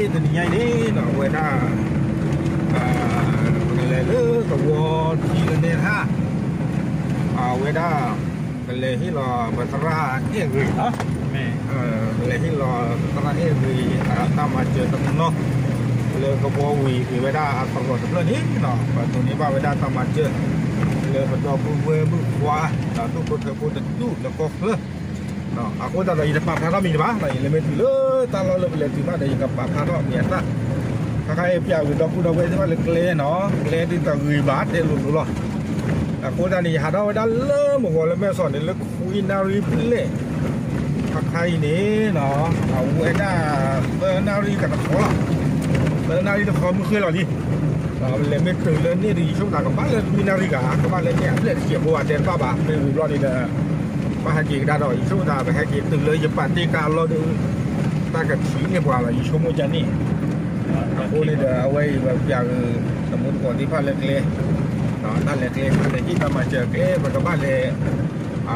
တနံၤညါအံၤန့ၣ်နီၤ အဝဲဒၣ် ပကလဲၤလၢသဝီထံကနဲထါ အဝဲဒၣ် ပလဲၤဟ့ၣ်လီၤပသရၣ်အဲၣ်ဂ့ၤနီၤ ပလဲၤဟ့ၣ်လီၤပသရၣ်အဲၣ်ဂ့ၤ တၢ်မၤစၢၤတနီၤ လၢသဝီဝံၤ က့ၤဝဲဒၣ်အသရိာ်တဖျၢၣ်န့ၣ်နီၤ ပဒိးန့ၢ်ဘၣ်ဝဲဒၣ်တၢ်မၤစၢၤ လၢပဒီပုၢ်ဝဲၢ်မုၣ်ခွါ ဒီးဒူၣ်ဖိထၢဖိတဒူၣ်လၢကီၢ်ချၢ အဃိသတးဒီး ယတပာ်ဖျါထီၣ်မံၤတဘၣ်, ယလဲၤမ့ၢ်တုၤလၢတၢ်လီၢ်လၢပလဲၤတုၤဘၣ်ဒီး ယကပာ်ဖျါထီၣ်က့ၤအသး, ခါခါအံၤပျးဝံၤဒီပုၢ်ဒီဝဲၢ်သ့ၣ်တဖၣ်လၢကျဲနီၤ, ကျဲဒ်တဂ့ၤဘၣ်တဲလိၤလိၤလီၤ. အဃိသတးန့ၣ် ယဟးထီၣ်ဝဲဒၣ်လၢမုၢ်ဂီၤလၢမဲၢ်ဆီးန့ၣ် လၢခွံနၣ်ရံၣ်ဘျဲၣ်, ခါခါအံၤန့ၣ် အဝဲဒၣ် သၢနၣ်ရံၣ်ကတခီလီၤ, သၢနၣ်ရံၣ်တခီမုၢ်ဃ့ၢ်လီၤလံ လဲၤမ့ၢ်တုၤလၢန့ၣ်ဒီး ယဆိကမိၣ်သးကဘၣ်လၢလွံၢ်နၣ်ရံၣ်ဂၤ ကဘၣ်လၢန့ၣ်အဘျဲၣ်တစဲးဖိဘၣ်တဲတဘၣ်ဘၣ်, မ့ၢ်ဝံၤဘျီန့ၣ်ဒီး ဘၣ်ဟဲက့ၤကဒါဒီး ယဆိကမိၣ်သး ပဟဲက့ၤတုၤလၢယပာ်တ့ၢ်ကါအလီၢ်ဒီး တၢ်ကထံၣ်န့ၢ်ပှၤလီၤ ယဆိကမိၣ်ကန့ၣ်, အဃိန့ၣ်ဒီး အဝဲအံၤပပျးက့ၤ တမူတကိးသ့ၣ်တဖၣ်လၢကျဲ, တၢ်လဲၤကျဲ တၢ်လဲၤဟ့ၣ်တၢ်မၤစၢၤကျဲ ပကဘၣ်လဲၤ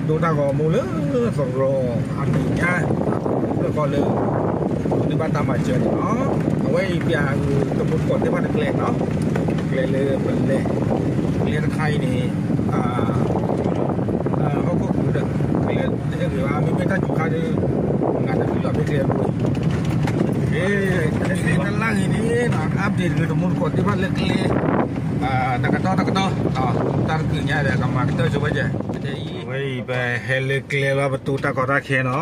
ဒိတၢ်ဂီၤမူလၢသရိာ်အမဲာ်ညါ, လၢကီၢ်လၢ ဒိးန့ၢ်ဘၣ်တၢ်မၤစၢၤန့ၣ်လီၤ. အဝဲအံၤပျးက့ၤတမူတကိးသ့ၣ်တဖၣ်လၢကျဲ, ကျဲလၢပလဲၤ, ကျဲတခါအံၤန့ၣ် ဟီၣ်ခိၣ်ကဒီး ကျဲတအဲၣ်ဂ့ၤဘၣ် မ့မ့ၢ်တၢ်စူၤခါဒီး နတဖုလီၤမ့ၢ်ကျဲတဘိအံၤ, တလါဂ့ၤန့ၣ် update က့ၤတမူတကိးသ့ၣ်တဖၣ်လၢကျဲ တကတီၢ်တကတီၢ်, တၢ်တကုးညါဒီး ကမၤကတၢၢ်ဆိဝဲကဲ, အဝဲအံၤပဟဲလၢကျဲလီၤ ပတိၢ်တၢ်ကီတၢ်ခဲနီၤ,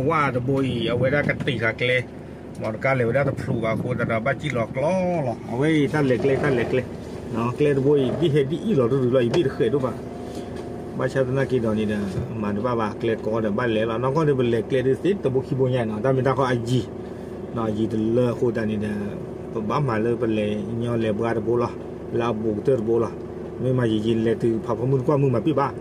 ဝၣ်တဘိအံၤ အဝဲဒၣ်ကတံာ်ဃာ်ကျဲ, မ့ၢ်တကါလဲၤဝဲဒၣ်တဖျိးဘၣ်အဃိသတးဒီး ဘၣ်စံၣ်လီၤကျီလီၤ, အဝဲအံၤတၢ်လဲၤကျဲ တၢ်လဲၤကျဲ, ကျဲတဘိအံၤ ဘ့ၣ်ဟဲဒ်အံၤလီၤတရူးလီၤ ယဘ့ၣ်တဃဲးဒိၣ်ဘၣ်, ဘၣ်ဆၣ်သနာ်က့ဒီးန့ၣ်ဒီး မၤတဘၣ်ဘၣ် ကျဲကိးဒီးဘၣ်လဲၤလီၤ, နီၢ်ကီၢ်ဒီးပလဲၤကျဲဒ်သ့တဘိခံဘိညါနီၤ, တၢ်မ့ၢ်တၢ်ဃီအယံၤ ယံၤတလၢအဃိသတးန့ၣ်ဒီး ပဘၣ်မၤလၢပလဲၤညီလဲၤဘှါတဘိလီၤ, လၢအဘူးကတၢၢ်တဘိလီၤ, မ့ၢ်မၤယံၤယံၤလဲၤတုၤဖးဖီမုၢ်တကွၢ်မုၢ်မၤပ့ၢ်ဘၣ်,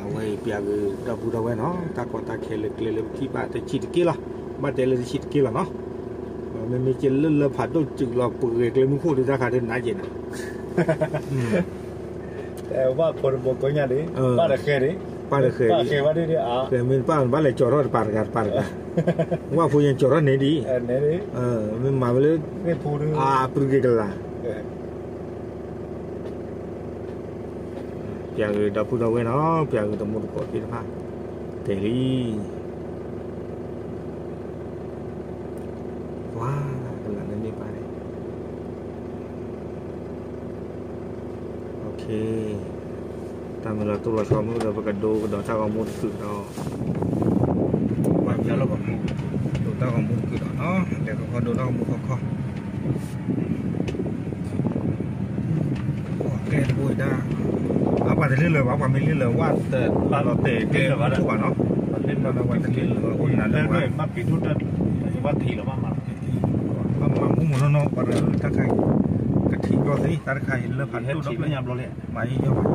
အဝဲအံၤပျးက့ၤဒီပုၢ်ဒီဝဲၢ်နီၤ, တၢ်ကီတၢ်ခဲလၢကျဲလၢပထံၣ်ဘၣ်တဆံးတက့ၢ်လီၤ, ဘၣ်တဲလၢတဆံးတက့ၢ်လီၤနီၤ, မ့မ့ၢ်ကလၢလၢဖးဒိၣ်စုးလီၤ ပဂဲၤကျဲမုၢ်ခိၣ်ဒုးတၢ်ခါဒုးနးကဲးနီၤ ဝၣ်ဖိတဘိကိးညါဒံး, ပၢ်တဃဲၤဒံး, ပၢ်တဃဲၤဒံး, မ့ၢ်ပၢ်ဘၣ်လဲၤကၠီၤထီၣ်တပၤတဂၤတပၤတဂၤ, ဝၣ်ဖိယဲၢ်ကၠီၤထီၣ်န့ၢ်ဒံး, မ့ၢ်မၤဝဲလၢ အပျုၤက့ၤကလၤ, ပျးက့ၤဒီပုၢ်ဒီဝဲၢ်နီၤ, ပျးက့ၤတမူတကိးသ့ၣ်တဖၣ်, တဲလံ ပှၤကလၤလၢန့ၢ်ပၢ်န့ၣ်, တၢ်မ့ၢ်လီၤတိၢ်လီၤဆီမုၢ်ဒီး ပကဒိကဒီးတၢ်ဂီၤမူတကုာ်ဒီး, ပှၤကလီၤပှၤမူ, ဒိးတၢ်ဂီၤမူတကုာ်ဒီးနီၤ, လဲၤခီခီဒိတၢ်ဂီၤမူခီခီ ကျဲတဘိဝဲဒၣ်, အပှၤတလၢလၢၤဘၣ် ပှၤမ့ၢ်လၢလၢၤဝဲပှၤမ့ၢ်လၢလၢၤဝဲတလီၤတဲာ်ကျဲတဘိဘၣ်နီၤ, ပှၤတလၢလၢၤဝဲအိၣ်နၤလၢပှၤ, ဘၣ်မၤမူမူနီၢ်နီၢ်ပှၤတၢ်ခါအံၤ, ကထံၣ်ဘျီသ့ တၢ်တခါအံၤလၢဖးဒိၣ်ဒီး, မၤယံာ်ယီၢ်မၤယံာ်ယီၢ်, မၤယံာ်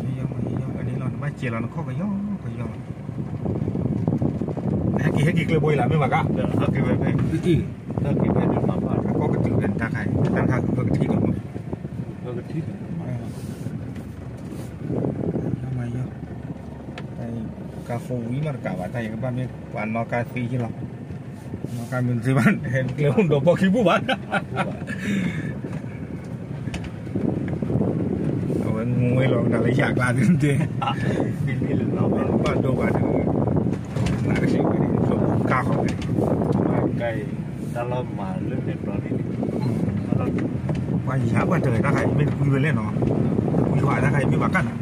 ယီၢ်မၤယံာ်ယီၢ် ဝဲန့ၣ်လီၤ နဘၣ်စဲးလီၤနခီၣ်ကယီကယီလီၤ, ဟဲက့ၤဟဲက့ၤကျဲဘိအံၤလီၤ မ့ၢ်ဘၣ်ကါ, ကီၢ်ကတုၤဖဲတၢ်ခါအံၤ တၢ်တခါကထံၣ်ကီးမး, ကါဃိဝံၤမးတကးဘၣ် တၢ်အံၤကဘၣ်မ့ၢ်ပှၤနီၣ်ကါသ့ယ့ၢ်လီၤ, နီၣ်ကါမ့ၢ်တသ့ဘၣ် ဟဲကျဲအိၣ်ဒီးဘီခံပူၤဘၣ် အဝဲငွေလီၤကဒါလၢယၤကျါသ့ၣ်တဲ, ဘၣ်ဒိဘၣ်ဒုး, နကစံးဝဲန့ၣ် ကါဃီဝဲန့ၣ်, တၢ်လီၤမၤလၢန့ၣ်ဘျီန့ၣ်, ပှၤယၤပှၤတဂၤတၢ်ခါအံၤမ့ၢ်တကွံဝဲလဲၣ်နီၤ, တကွံဃီတၢ်ခါအံၤမ့ၢ်ဘၣ်ကါနီၤ,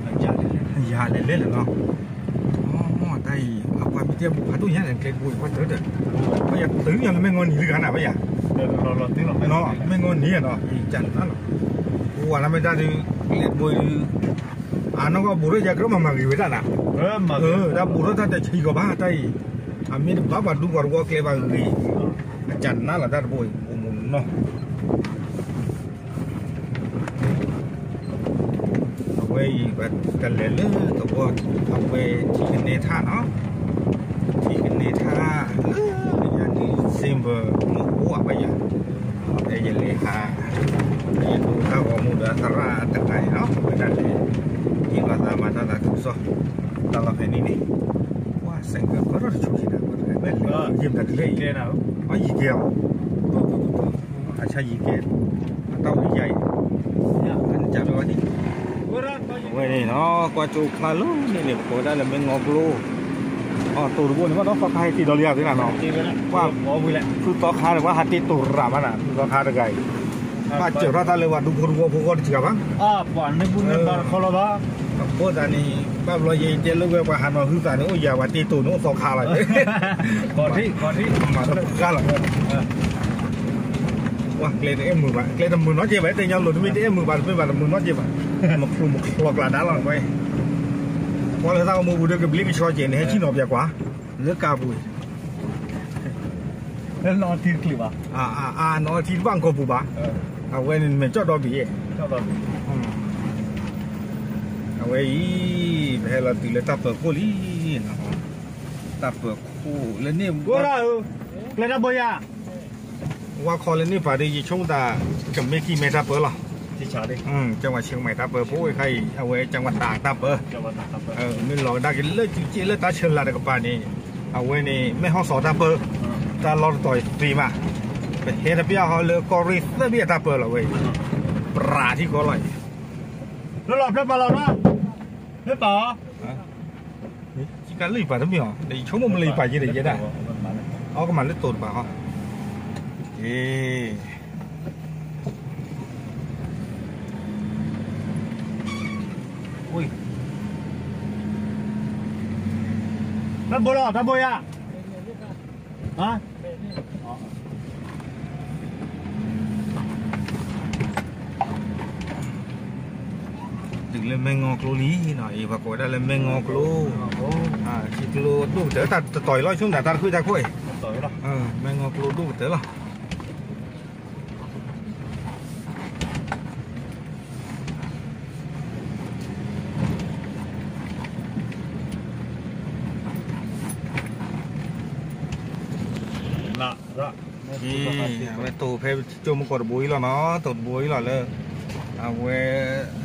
ယၤလဲၤလဲၤလဲၣ်နီၤ, တၢ်အံၤ အပှၤမ့ၢ်တဲဘူးဖးဒိၣ်ညါန့ၣ် ကျဲတဘိအံၤ ပှၤတၢ်တၢ်, ပှၤယၤတုၤညါလၢမဲၢ်ငီနံၤလံဂၤနၤ ပှၤယၤ, မဲၢ်ငီနံၤနီၤ ယကနၤလီၤ, ပှၤလၢမ့ၢ်တၢ်ဒုး ကျဲတဘိအံၤ အနီၢ်ကီၢ်ဘူးထီၣ်ယၤကရၢမၤမၤဂ့ၤဝဲဒၣ်နၤ, တၢ်ဘူးထီၣ်တၢ်တဆံးကီးဘၣ်တၢ်အံၤ, အမ့ၢ်တဘၣ်ပှၤဒူပှၤတဝီကျဲဘၣ်ဂ့ၤ, အကနၤလီၤတၢ်တဘိအံၤ အိၣ်မူနီၢ် အဝဲအံၤ ပကလဲၤလၢသဝီ အဝဲထံကနဲထါနီၤ, ထံကနဲထါ လၢညါ December မုၢ်အိၣ်အပယၤ, ဖဲယလဲၤဟး ယဒိတၢ်ဂီၤမူဒီးသရၣ်တဂၤန့ၣ်နီၤ, အဝဲဒၣ်လဲၤ ဟ့ၣ်လီၤသးမၤတၢ်သးခုကစီၣ် တၢ်လီၢ်ဖဲန့ၣ်န့ၣ်, ပှၤ ဆိုင်ကယ် ကီထီၣ်တဆူၣ်က့ၤနၤ ပှၤတဂၤ မ့ၢ်လဲၤယံၤမတၤဒ်လဲၣ်အံၤ အဆၣ်ယံၤကဲ, အတၢ်အိၣ်ယၤအံၤ, အနကၢ်လၢဝဲဒၣ်, အဝဲန့ၣ်နီၤ ကွၢ်ကၠိဖျါလၢန့ၣ်န့ၣ် ပကိးဝဲဒၣ်လၢမဲၢ်ငီကျိ, အတိၤတဘိန့ၣ် ဘၣ်ဒီးသီခါဟဲတ့ဒီးလံဧါသ့ၣ်နၤနီၤ, ပှၤဖုသီခါန့ၣ် ပှၤဟးတ့တိၤရၤမးနၤ ဖုသီခါတဂၤအံၤ, ဘၣ်စၢၤထီၣ်တၢ်လၢပှၤဒူဖိတဝီဖိဂီၢ်တစှၤဘၣ်, ပှၤန့ၣ်ဘူၣ်န့ၢ်ဘါတခီလီၤဘၣ်, အဃိသတးန့ၣ် ဘၣ်ဘျီယဲတဲလၢဝဲပှၤဟးနီၤဟုသးန့ၣ် အိၣ်ယၤပှၤတ့တိၤန့ၣ်အိၣ်သီခါလီၤ, မၤတဃၣ်လီၤ ပှၤကျဲတအဲၣ်မုာ်ဘၣ် ကျဲတမုာ်နီတကဲဘၣ် တဲညီလိၤတမ့ၢ်တအဲၣ်မုာ်ဘၣ်တမ့ၢ်ဘၣ်တမုာ်နီတကဲဘၣ်, မချူမချီကျးဒါလီၤ, ပှၤလၢတၢ်ကမိၣ်ပူၤဒီးကဘျံးကဆှီကဲန့ၣ် ဟဲဆံၣ်နီၤပၠးကွၢ်, လၢကးပူၤ, လၢနီၢ်ထံတချုးဘၣ်, နီၢ်ထံတဘၣ်ကီၢ်ပူၤဘၣ်, အဝဲန့ၣ်မဲာ်ကၠီၣ်ဒီဘ့ၣ်, အဝဲအံၤ, ပဟဲလီၤတုၤလၢတၢ်ပၢၤခိၣ်လံ, တၢ်ပၢၤခိၣ်လၢန့ၣ် ကျဲတၢ်ဘိယၤ ဝါခီလၢန့ၣ်ပာ်ဒီး ယဆိကမိၣ်သး ကမ့ၢ်ကံၢ်မဲတၢ်ပၢလီၤ, ကၠဲဝဲဆ့ကမဲတၢ်ပၢ ဖိဝဲခါအံၤ အဝဲကၠဲဝဲတၢ်ပၢ, မ့ၢ်လီၤကဒါက့ၤလၢကက့လၢတၢ်ဆၢလာ်တကပၤန့ၣ်, အဝဲန့ၣ် မ့ၢ်ဟီၣ်စီၤတၢ်ပၢ, တၢ်လီၢ်တတီၤသ့မး, ပဟဲတပျၢ်ဟီလၢကီၢ်ရ့ၣ်သၢဘ့ၣ်အတၢ်ပၢလီၤဝဲအံၤ, ပြးထံကီလီၤအံၤ, လၢလီၤဖျၢၣ်ပာ်လီၤနီၤ, ဖျၢၣ်ပာ်အီၤ ကလၢယပာ်တမ့ၢ်အီၤ ဒီးယဆိကမိၣ်မ့ၢ်လၢယပာ်က့ၤဒီးယဲဒၣ်, အကမၤလၢတိၤတပၤဟီ, တၢ်ဘိလီၤ တၢ်ဘိယၤ တုၤလၢမဲၢ်ငီကျိလံနီၤ, အံၤပှၤကိးဝဲဒၣ်လၢမဲၢ်ငီကျိ, ထံကျိဒိၣ်ကတၢၢ် တၢ်တတီၤအံၤလီၤ ဆိကမိၣ်တၢ်တၢ်တဖုၣ်တၢ်ခိၣ်အံၤ, မဲၢ်ငီကျိဒိၣ်ကတၢၢ်လီၤ. အဝဲတိၤဖဲကၠိမုၢ်ကီၢ်တဘိအံၤလီၤနီၤ, တိၤတဘိအံၤလီၤလၢ အဝဲ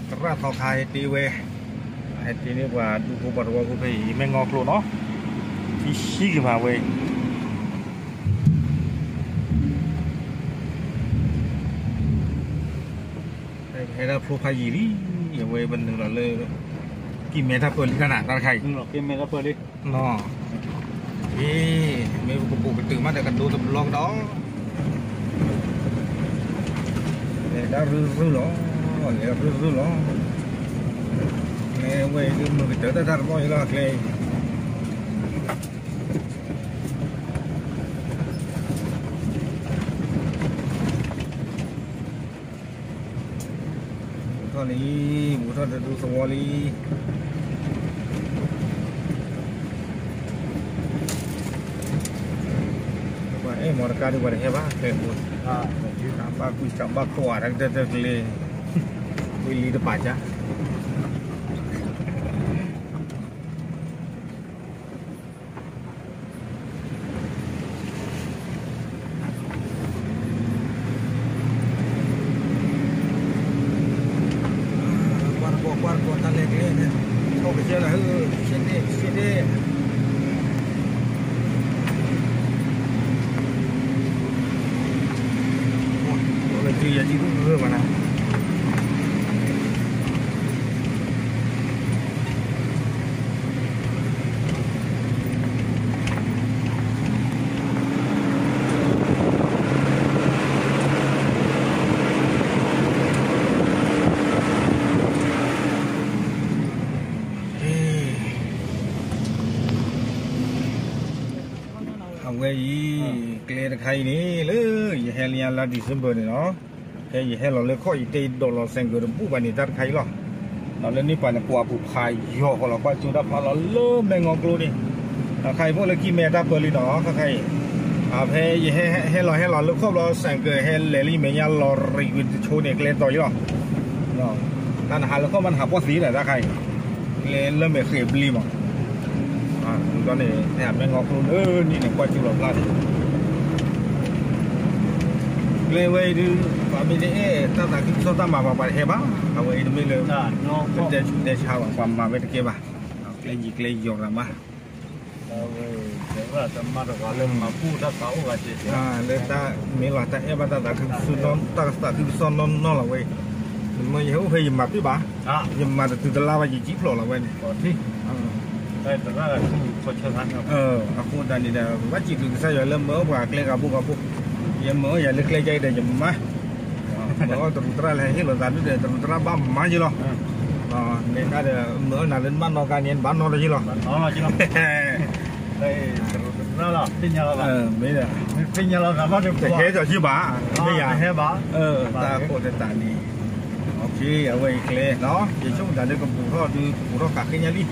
သရၣ်သီခါဟဲတ့ဝဲ, ဟဲတ့န့ၢ်ပှၤဒူဖိပှၤတဝီဖိဖဲအံၤ မဲၢ်ငီကျိနီၤ, ထံဆံးက့ၤမးဝဲ ဟဲဒၣ်ဖျိဖးယံာ်လံ, အဝဲပနုာ်လီၤလၢ ကံၢ်မဲတၢ်ပၢလံတၢ်နၤ တၢ်တခါအံၤ, မ့ၢ်ပကပိာ်ကတုာ်မးဒီးကဒိတဘျီကဒီး, လဲၤဒၣ်ရုၢ်ရုၢ်လီၤ, လဲၤရုၢ်ရုၢ်လီၤ, လဲၤဝဲဒုးမုာ်ကတၢၢ်တၢ်တၢ်တဘီအံၤလီၤ ကျဲအံၤ ဘူးထီၣ်လံ, ဘူးထီၣ်တဒူသဝီလံ, ပှၤအဲၣ်မီတကါဒုးပှၤတဟဲဘၣ် ဖဲဘူး, ဘၣ်ကွံာ်စးဘၣ်ခိၣ်အတၢ်ကတၢၢ်တၢ်ကျဲ, ဝံၤလံတပာ်ကါ ကွၢ်တဘီကွၢ်တဘီတၢ်လဲၤကျဲန့ၣ်, အိၣ်ကစၢ်လၢဟၢ, ဆ့န့ၣ် ဆ့န့ၣ်, အိၣ်လၢစုယၤစုဒူၣ်ဂၢၢ်မးနၤ အဝဲအံၤ ကျဲတခါအံၤန့ၣ် လၢယဟဲလၢညါလါ December န့ၣ်လီၤ. ဖဲယဟဲလီၤလၢခီၣ် ယတဲဒိးလီၤ ဆိုင်ကယ် တဘူၣ်ဘၣ်န့ၣ် တၢ်တခါအံၤလီၤ. ဒီးလၢန့ၣ်ပှၤန့ၣ် ကွၢ်ပူၤဖးယိာ်ဃီလီၤ ကွၢ်ကၠိတၢ်ဖျါလီၤလၢမဲၢ်ငီကျိန့ၣ်. တၢ်တခါအံၤ ဖဲလၢကံၢ်မဲတၢ်ပၢလံနီၤ တၢ်တခါအံၤ. ဖဲယဟဲဟဲလီၤဟဲလီၤလၢခီၣ်ဘျီ ဆိုင်ကယ် ဟဲလဲၤလံမဲာ်ညါလီၤရံၤကွံာ်တဆိန့ၣ် ကျဲတီၤအံၤလီၤ. တၢ်နဟးလၢခီၣ်မးနဟးပှီၢ်သံဒီး တၢ်တခါအံၤ ကျဲလၢမဲာ်ဃ့ၢ်ဘျ့မး. ဒီးန့ၣ် ဖဲအမဲၢ်ငီကျိလၢန့ၣ်န့ၣ် ကွၢ်ကၠိလီၤဖျါန့ၣ် ကျဲဝဲအံၤဒုး ပှၤမ့ၢ်တအဲၣ်တၢ်သးခုကစီၣ်တၢ်မၤပှၤ ပှၤတဟဲဘၣ်. အဝဲအံၤတမ့ၢ်လၢ ပတဲဆူးတဲဆါဘၣ် ပှၤမၤဝဲတကဲဘၣ်. ကျဲယံၤကျဲယီၤရၤမး. ဝဲ တမၤတဂၤလၢမၤဘူၣ်တၢ်သးအိၣ်ဂၤက့ၤ လၢတၢ်မ့ၢ်လီၤ တၢ်အဲၣ်ဘၣ်တၢ်သးခုကစီၣ် တၢ်ကသးခုကစီၣ်နီၢ်နီၢ်လီၤဝဲအံၤ, နမ့ၢ်ယဟဲအိၣ်ဖဲယမၤပ့ၢ်ဘၣ်, ယမၤတတုၤတလါဘၣ် ယကံဖျိးလီၤဝဲန့ၣ် အဃိသတးန့ၣ်ဒီး ပဘၣ်စံးဘျုးကစၢ်ယွၤလၢမၢအီၣ်ပှၤကျဲဂၤဘိဂၤဘိ, ယမၢအီၣ်ယၤလၢကျဲကါအံၤဒီးယမၤ, မၢအီၣ်တရူးသရၣ်လၢဟဲဟ့ၣ်လီၤသးဒုဒီး တရူးသရၣ်ဘၣ်မၤယ့လီၤ, မ့ၢ်ဒၣ်ဒီး မၢအီၣ်နၤလၢနဘၣ်နီၢ်ကါန့ၣ် နဘၣ်နီၢ်လီၤယ့လီၤ, မ့ၢ်ဒီး တဟဲကီးယ့ဘၣ်, မ့ၢ်ယၤ, တၢ်ကိးတတးန့ၣ် အဝဲအံၤကျဲနီၤ ယဆိကမိၣ်တၢ်လၢကပူၤထီၣ်ဒု ကပူၤထီၣ်ဃးဃ့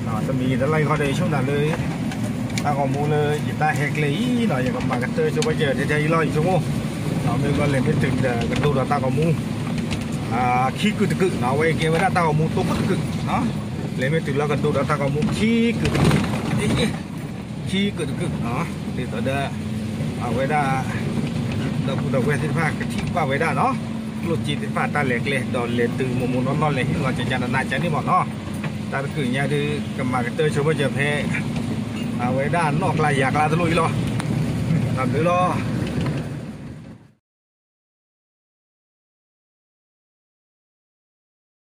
ညါလံ, တမံၤတလါအံၤဃီဒီး ယဆိကမိၣ်တၢ်လၢ တၢ်ဂီၤမူလၢယတၢ်ဟဲကျဲအံၤနီၤ ယကမၤကတၢၢ်ဆိပာ်စၢၤထဲထဲအံၤလီၤ ယဆိကမိၣ်, မ့ၢ်ဘျီလဲၤမ့ၢ်တုၤဒီးကဒိဒီးတၢ်ဂီၤမူ ခံကုာ်တကုာ်နီၤ အဝဲကဲဝဲဒၣ်တၢ်ဂီၤမူတိခိၣ်တကုာ်, လဲၤမ့ၢ်တုၤလၢကဒိဒီးတၢ်ဂီၤမူခံကုာ်တကုာ်, ခံကုာ်တကုာ်, ဒ်သိးဒီး အဝဲဒၣ် ဒီပုၢ်ဒီဝဲၢ်သ့ၣ်တဖၣ်ကထံၣ်ဘၣ်ဝဲဒၣ်နီၤ ကျိၣ်စ့သ့ၣ်တဖၣ်တၢ်လဲၤကျဲ ဒီးလဲၤတုၤမိၢ်မိၢ်နီၢ်နီၢ်လဲၤဟ့ၣ်လီၤကကနနကန့ၣ်မ့ၢ်နီၤ, တၢ်တကုာ်ညါဒု ကမၤကတၢၢ်ဆိပာ်စၢၤဖဲ အဝဲဒၣ်နီၣ်ကျါယၤကျါတလိၣ်အံၤလီၤ, တၢ်ဘျုးလီၤ